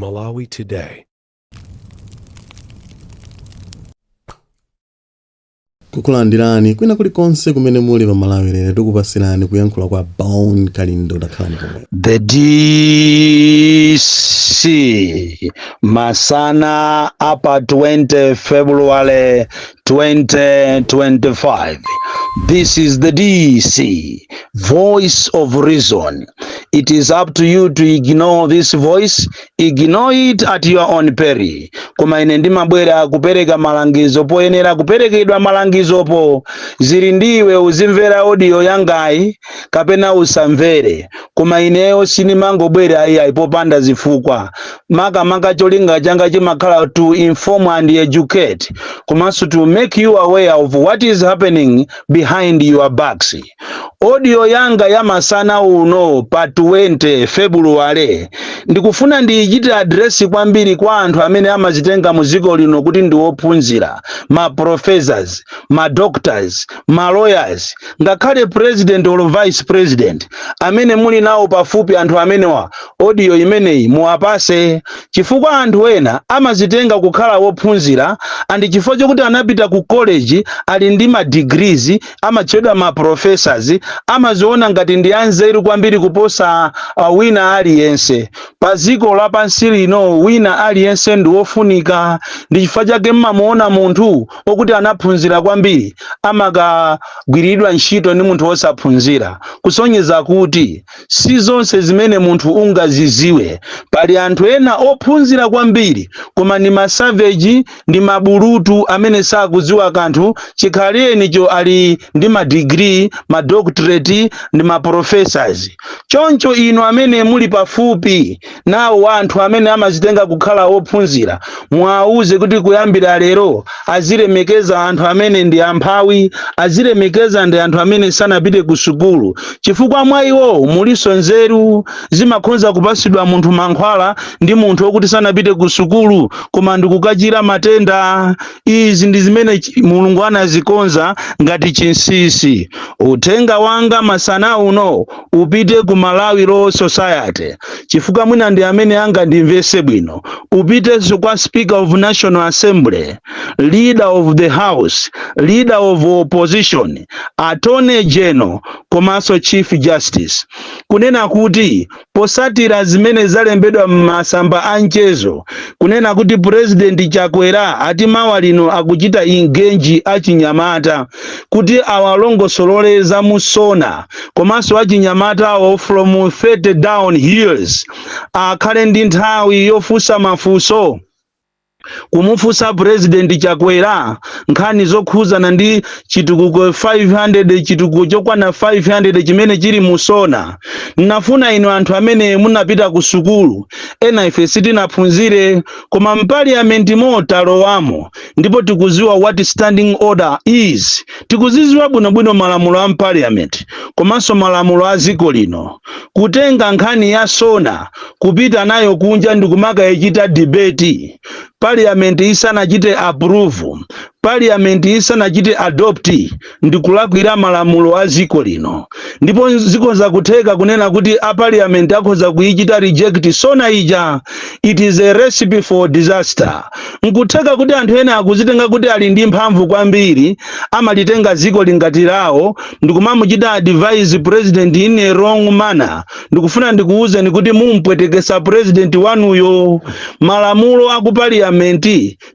Malawi Today. Kukulandirani kwina kulikonse kumene muli pa Malawi Lero, tikupasirani kuyankhula kwa Bon Kalindo. Takhalani pomwe. The DC, masana apa 20 February 2025. This is the DC, voice of reason. It is up to you to ignore this voice, ignore it at your own peril. Koma ine ndimabwera kupereka malangizo poyenera kuperekedwa malangizopo. Zili ndiwe uzimvera audio yangayi kapena usamvere, koma ineyo sinimangobwera iyayi popanda zifukwa. Makamaka cholinga changa chimakhala to inform and educate, komanso to make you aware of what is happening behind your backs. Audio yanga ya masana uno pa 20 February ndikufuna ndiyichite address kwambiri kwa anthu amene amazitenga mu dziko lino kuti ndi ophunzira, ma professors, ma doctors, ma lawyers, ngakhale president or vice president amene muli nawo pafupi. Anthu amenewa, audio imeneyi muwapase, chifukwa anthu ena amazitenga kukhala wophunzira and chifukwa chokuti anapita ku college, ali ndi ma degrees, amatchedwa ma professors, amaziona ngati ndi anzeru kwambiri kuposa wina aliyense pa dziko lapansi lino. Wina aliyense ndi wofunika. Ndi chifukwa chake mmamuona munthu wokuti anaphunzira kwambiri amakagwiridwa ntchito ndi munthu wosaphunzira, kusonyeza kuti si zonse zimene munthu ungaziziwe. Pali anthu ena ophunzira kwambiri koma ndi ma savage, ndi mabulutu amene sakudziwa kanthu, chikhalenicho ali ndi ma degree, ma doctorate ndi ma professors. Choncho inu amene muli pafupi nawo anthu amene amazitenga kukhala ophunzira, mwauze kuti kuyambira lero azilemekeza anthu amene ndi amphawi, azilemekeza ndi anthu amene sanapite ku sukulu, chifukwa mwa iwo muliso nzeru. Zimakhonza kupasidwa munthu mankhwala ndi munthu wokuti sanapite ku sukulu koma ndikukachira matenda. Izi ndi zimene Mulungu anazikonza ngati chinsinsi. Uthenga wanga masana uno upite ku Malawi Law Society, chifukwa mwina ndi amene angandimvese bwino. Upitenso kwa Speaker of National Assembly, Leader of the House, Leader of Opposition, Attorney General komanso Chief Justice, kunena kuti posatira zimene zalembedwa m'masamba a mchezo, kunena kuti President Chakwera ati mawa lino akuchita engage achinyamata kuti awalongosolole za mu SONA, komanso achinyamata awo from 30 down years akhale ndi nthawi yofunsa mafunso, kumufunsa President Chakwera nkhani zokhuzana ndi chitukuko 500, chitukuko chokwana 500 chimene chili mu SONA. Nafuna inu anthu amene munapita ku sukulu, ena ife sitinaphunzire, koma mpaliyamenti motalowamo ndipo tikuziwa what standing order is, tikuziziwa bwinobwino malamulo a mpaliyamenti komanso malamulo a dziko lino. Kutenga nkhani ya SONA kupita nayo kunja ndikumakaichita debate parliament isanachite approve, parliament isanachite adopt, ndikulakwira malamulo a dziko lino. Ndipo zikhoza kutheka kunena kuti a parliament akhoza kuyichita reject SONA ija. It is a recipe for disaster. Nkutheka kuti anthu ena akuzitenga kuti ali ndi mphamvu kwambiri, amalitenga dziko lingati lawo ndikumamuchita advise president in a wrong manner. Ndikufuna ndikuwuzeni kuti mumpwetekesa president wanuyo. Malamulo aku parliament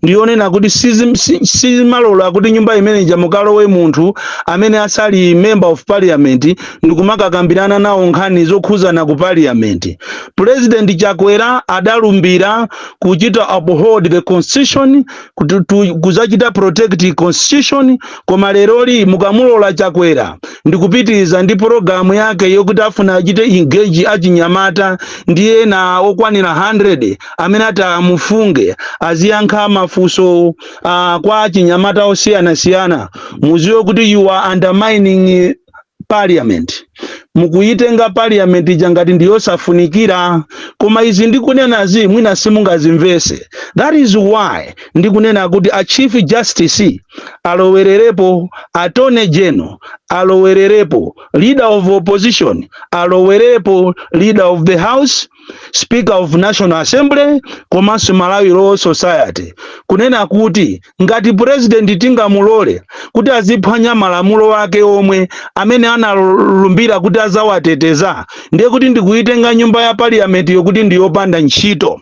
ndiyonena kuti sizimalola kuti nyumba imene mukalowe munthu amene asali member of parliament ndikumakakambirana nawo nkhani zokhuzana ku parliament. President Chakwera adalumbira kuchita uphold the constitution, kuzachita protect constitution. Koma leroli mukamulola Chakwera ndikupitiriza ndi pologalamu yake yokuti afuna achite engage achinyamata ndi ena okwanira 100 amene ati amufunge aziyankha mafunso kwa achinyamata osiyanasiyana, muziwe kuti you are undermining parliament. Mukuyitenga parliament ija ngati ndiyosafunikira. Koma izi ndikunenazi mwina simungazimvese. That is why ndikunena kuti a Chief Justice alowererepo, Attorney General. Alowererepo leader of opposition, alowerepo leader of the house, speaker of National Assembly, komanso Malawi Law Society, kunena kuti ngati president tingamulole kuti aziphwanya malamulo ake omwe amene analumbira kuti azawateteza, ndiye kuti ndikuitenga nyumba ya parliament yokuti ndiyopanda ntchito.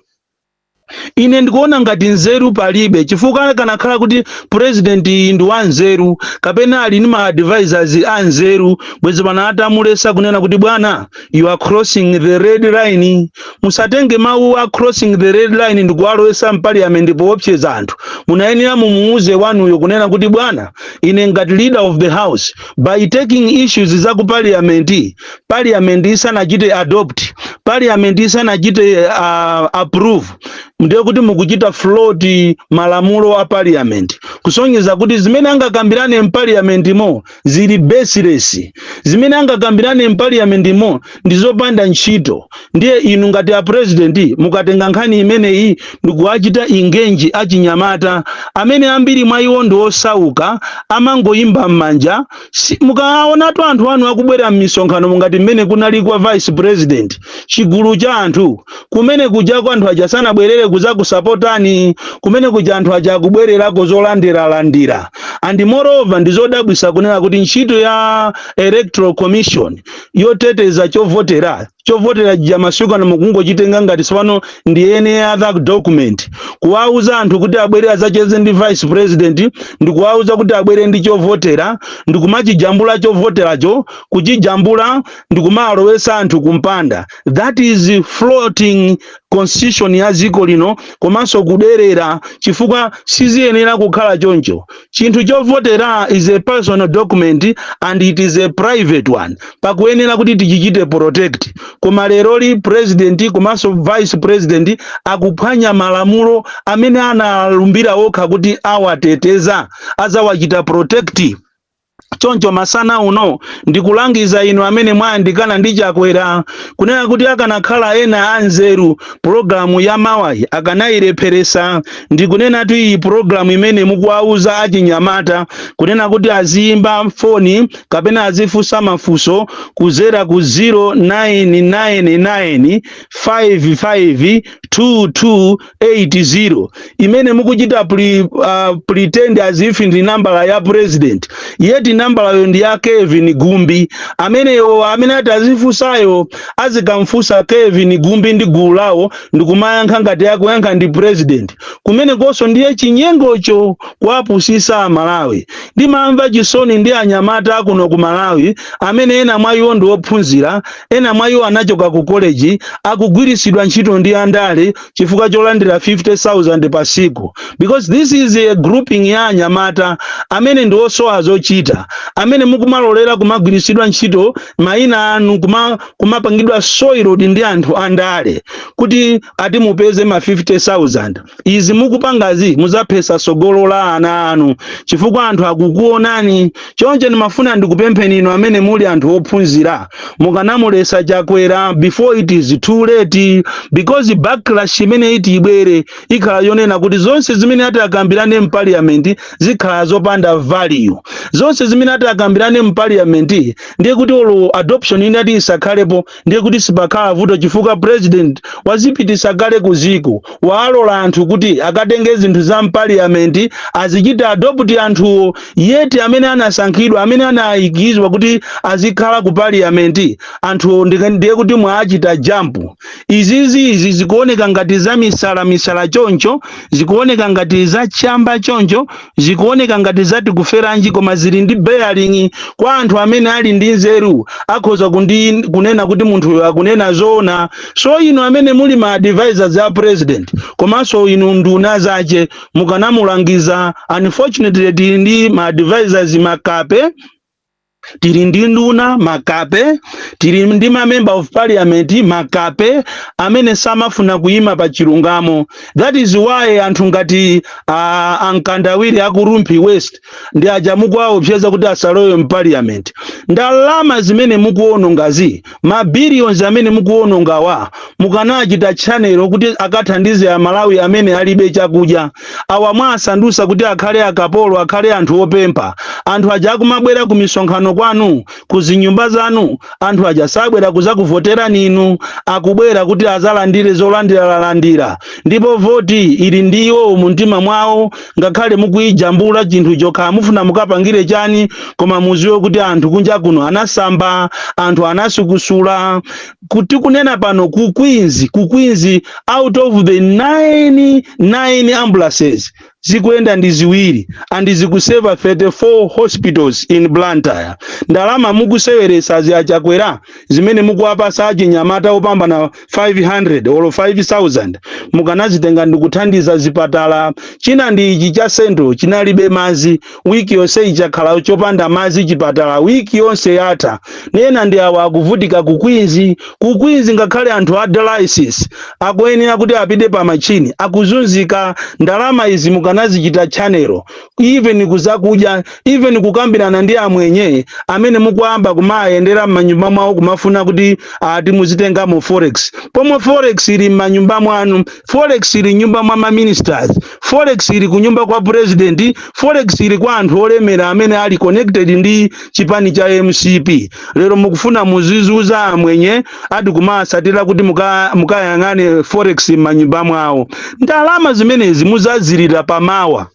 Ine ndikuona ngati nzeru palibe, chifukwa kanakhala kuti president ndi wanzeru kapena ali ndi ma advisors a nzeru, bwezi pano atamulesa kunena kuti, "Bwana, you are crossing the red line." Musatenge mawu a "crossing the red line" ndikuwalowesa m'parliament poopseza anthu. Munayenera mumuuze wanuyo kunena kuti, "Bwana, ine ngati leader of the house, by taking issues za ku parliament, parliament isanachite adopt, parliament isanachite approve, ndiye kuti mukuchita flout malamulo a parliament, kusonyeza kuti zimene angakambirane m'parliament mo zili baseless, zimene angakambirane m'parliament mo ndizopanda ntchito. Ndiye inu ngati a president mukatenga nkhani imeneyi ndikuwachita engage achinyamata amene ambiri mwa iwo ndi osauka, amangoyimba m'manja. Mukaonatu anthu anu akubwera m'misonkhano mungati mmene kunali kwa vice president, chigulu cha anthu kumene kujako, anthu aja sanabwerere kuzakusapotani. Kumene kuja anthu aja akubwererako zolandiralandira. And moreover, ndizodabwisa kunena kuti ntchito ya Electoral Commission yoteteza chovotera, chovotera jija masiku ano mukungochitenga ngati tsopano ndi any other document, kuwauza anthu kuti abwere adzacheze ndi vice president, ndikuwauza kuti abwere ndi chovotera, ndikumachijambula chovoteracho, kuchijambula ndikumalowesa anthu kumpanda. That is flouting constitution ya dziko lino komanso kuderera, chifukwa siziyenera kukhala choncho. Chinthu chovotera is a personal document and it is a private one, pakuyenera kuti tichichite protect. Koma leroli president komanso vice president akuphwanya malamulo amene analumbira okha kuti awateteza, azawachita protect. Choncho masana uno ndikulangiza inu amene mwayandikana ndi Chakwera kunena kuti akanakhala ena anzeru, pulogalamu ya mawayi akanayilepheresa. Ndikunenatu iyi pulogalamu imene mukuwauza achinyamata kunena kuti aziyimba foni kapena azifunsa mafunso kuzera ku 0999 55 2280, imene mukuchita pretend as if ndi nambala ya president, yet nambalayo ndi ya Kevin Gumbi. Ameneyo amene ati azifunsayo azikamfunsa Kevin Gumbi ndi gulu lawo, ndikumayankha ngati akuyankha ndi president. Kumene konso ndiye chinyengocho, kuwapusisa Amalawi. Ndimamva chisoni ndi anyamata akuno ku Malawi amene ena mwa iwo ndi ophunzira, ena mwa iwo anachoka ku college, akugwirisidwa ntchito ndi andale chifukwa cholandira 50,000 pa siku, because this is a grouping ya anyamata amene ndi osowa zochita, amene mukumalolera kumagwirisidwa ntchito, mayina anu kumapangidwa soiled ndi anthu andale kuti ati mupeze ma 50,000. Izi mukupangazi muzaphesa sogolo la ana anu, chifukwa anthu akukuonani. Choncho ndimafuna ndikupempheni inu amene muli anthu ophunzira, mukanamulesa Chakwera before it is too late, because backlash imene iti ibwere ikhala yonena kuti zonse zimene ati akambirane m'parliament zikhala zopanda value. Zonse zimene ati akambirane m'parliament, ndiye kuti olo adoption inati isakhalepo, ndiye kuti sipakhala vuto, chifukwa president wazipitisa kale ku ziko, waalola anthu kuti akatenge zinthu za m'parliament azichita adopt anthuwo. Yet amene anasankhidwa, amene anayikizwa kuti azikhala ku parliament, anthuwo ndiye kuti mwachita jump. Izizi izi zikuoneka ngati za misala misala choncho, zikuoneka ngati za chamba choncho, zikuoneka ngati zati kuferanji, koma zili ndi bearing. Kwa anthu amene ali ndi nzeru akhoza kunena kuti munthuyo akunena zoona. So inu amene muli ma advisors a president komanso inu nduna zace, mukanamulangiza. Unfortunately, tili ndi ma advisors makape, tili ndi nduna makape, tili ndi ma member of parliament makape amene samafuna kuyima pa chilungamo. That is why anthu ngati ankandawiri aku Rumphi West ndi aja mukuwaopseza kuti asalowe m'parliament. Ndalama zimene mukuwonongazi, ma billions amene mukuwonongawa, mukanachita channel kuti akathandize Amalawi amene alibe chakudya. Awa mwasandusa kuti akhale akapolo, akhale anthu opempha. Anthu aja akumabwera ku misonkhano. Kwanu kuzinyumba zanu anthu aja sabwera kuzakuvoterani inu, akubwera kuti azalandire zolandiralandira. Ndipo voti ili ndiwo mu mtima mwawo. Ngakhale mukuyijambula chinthu chokha, mufuna mukapangire chani? Koma muziwe kuti anthu kunja kuno anasamba, anthu anasukusula. Kuti kunena pano, ku Queens, ku Queens, out of the nine ambulances, zikuyenda ndi ziwiri and zikuseva 34 hospitals in Blantyre. Ndalama mukuseweresa ziachakwera, zimene mukuwapasa achinyamata opambana 500 olo 5000, mukanazitenga ndikuthandiza zipatala. China ndi ichi cha Central, chinalibe mazi wiki yonse, ichakhala chopanda mazi chipatala wiki yonse yatha. Nena ndi awa akuvutika ku Queens. Ku Queens ngakhale anthu a dialysis akuyenera kuti apite pa machini, akuzunzika. Ndalama izi mukanazichita channel, even kuzakudya, even kukambirana ndi amwenye amene mukuyamba kumayendera m'manyumba mwawo kumafuna kuti ati muzitengamo forex, pomwe forex ili m'manyumba mwanu. Forex ili nyumba mwa ma ministers, forex ili kunyumba kwa president, forex ili kwa anthu olemera amene ali connected ndi chipani cha MCP. Lero mukufuna muzizuza amwenye ati kumasatira kuti mukayang'ane forex m'manyumba mwawo. Ndalama zimenezi muzazilira pamawa.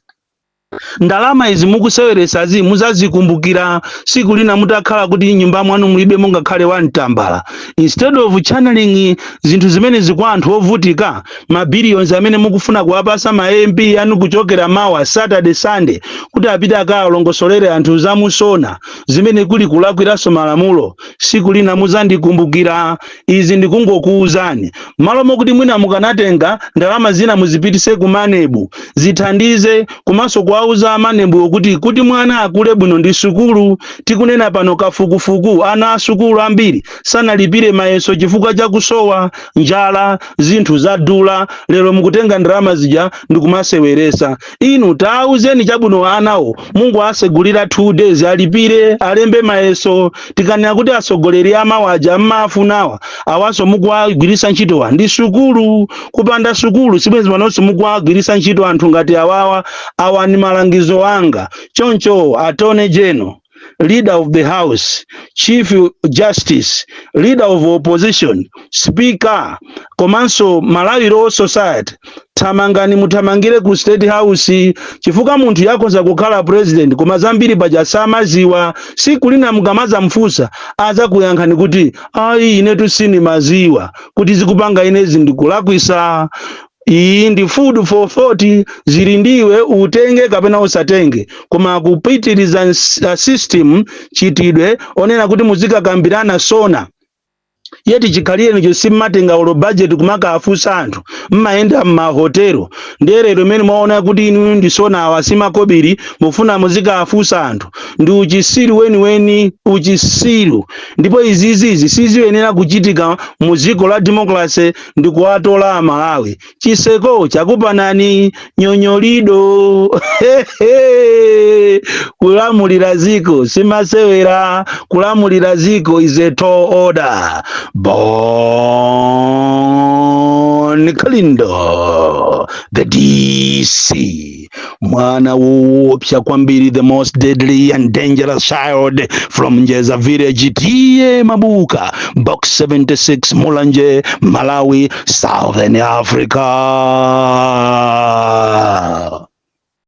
Ndalama izi mukuseweresazi muzazikumbukira siku lina mutakhala kuti nyumba mwanu mulibe mungakhale wa mtambala. Instead of channeling zinthu zimenezi kwa anthu ovutika, ma billions amene mukufuna kuwapasa ma MP anu kuchokera mawa Saturday, Sunday, kuti apite akalongosolere anthu zamusona zimene kuli kulakwiranso malamulo, siku lina muzandikumbukira. Izi ndikungokuwuzani malo mokuti mwina mukanatenga ndalama zina muzipitise ku MANEB, zithandize, komanso kuwauza a MANEB kuti mwana akule bwino ndi sukulu. Tikunena pano, kafukufuku, ana a sukulu ambiri sanalipire mayeso chifukwa cha kusowa, njala, zinthu zadula. Lero mukutenga ndalama zija ndikumaseweresa. Inu tauzeni chabwino anawo, Mungu asegulira 2 days, alipire, alembe mayeso. Tikanena kuti atsogoleri amawaja mmafunawa awaso mukuwagwirisa ntchitowa ndi sukulu. Kupanda sukulu sibwenzi panonso mukuwagwirisa ntchito anthu ngati awawa. Awa ni malangizo anga. Choncho Attorney General, Leader of the House, Chief Justice, Leader of Opposition, Speaker, komanso Malawi Law Society, thamangani, muthamangire ku State House, chifukwa munthu yakhoza kukhala president koma zambiri paja samaziwa. Siku lina mukamaza mfusa azakuyankhani kuti, "Ayi, inetu sinimaziwa kuti zikupanga inezi ndikulakwisa." Iyi ndi food for thought. Zili ndiwe, utenge kapena usatenge. Koma kupitiriza system chitidwe onena kuti muzikakambirana SONA, yeti chikhalire simmatenga ulo budget kumakafusa anthu, mmayenda mmahotelo. Ndiye lero imene mwaona kuti inu ndi SONA, awa simakobiri, mufuna muzikafusa anthu, ndi uchisiru weniweni, uchisiru. Ndipo izizizi siziyenera kuchitika mu dziko la democracy. Ndi kuwatola Amalawi. Chiseko chakupanani nyonyolido. Kulamulira ziko simasewera. Kulamulira ziko is a tall order. Bon Kalindo, the DC, mwana woopsa kwambiri, the most deadly and dangerous child from Njeza village, T/A Mabuka, Box 76, Mulanje, Malawi, Southern Africa.